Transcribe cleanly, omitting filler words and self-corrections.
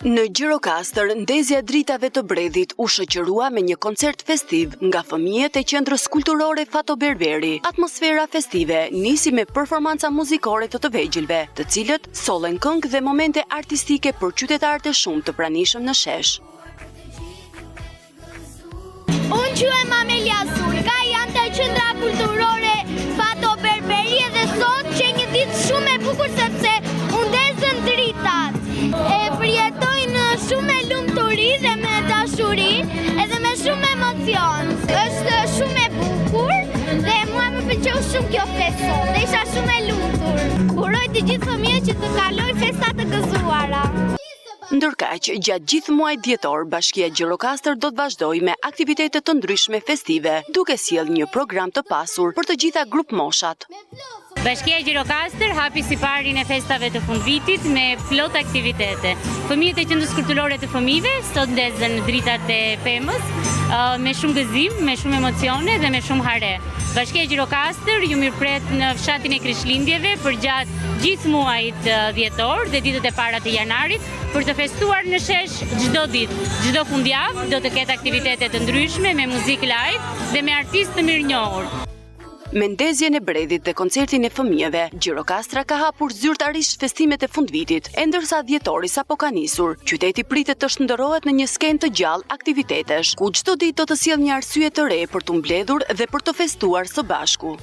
Në Gjirokastër, ndezja e dritave të bredhit u shoqërua me një koncert festiv nga fëmijët e Qendrës Kulturore Fato Berberi. Atmosfera festive nisi me performanca muzikore të të vegjëlve, të cilët sollën këngë dhe momente artistike për qytetarët e shumtë të pranishëm në shesh. Unë quhem Amelia Sulka, jam te qendra kulturore Fato Berberi edhe sot qe një ditë shumë e bukur sepse u ndezën dritat. E përjetoj në shumë me lumturi dhe me dashuri edhe me shumë emocion. Është shumë e bukur dhe mua më pëlqeu shumë kjo festë sot dhe isha shumë e lumtur. Uroj të gjithë fëmijët që të kalojnë festa të gëzuara. Ndërkaq, gjatë gjithë muajit dhjetor, Bashkia Gjirokastër do të vazhdojë me aktivitete të ndryshme festive, duke sjellë një program të pasur për të gjitha grupmoshat. Bashkia Gjirokastër hapi siparin e festave të fundvitit me plot aktivitete. Fëmijët e Qendrës Kulturore të Fëmijëve sot ndezën dritat e pemës me shumë gëzim, me shumë emocione dhe me shumë hare. Bashkia Gjirokastër ju mirëpret në fshatin e Krishtlindjeve përgjatë gjithë muajit dhjetor dhe ditët e para të janarit për të festuar në shesh çdo ditë. Çdo fundjavë do të ketë aktivitete të ndryshme me muzikë live dhe me artistë të mirënjohur. Me ndezjen e bredhit dhe koncertin e fëmijëve, Gjirokastra ka hapur zyrtarisht festimet e fundvitit, e ndërsa dhjetori sapo ka nisur, qyteti pritet të shndërrohet në një skenë të gjallë aktivitetesh, ku çdo ditë do të sjellë një arsye të re për t'u mbledhur dhe për të festuar së bashku.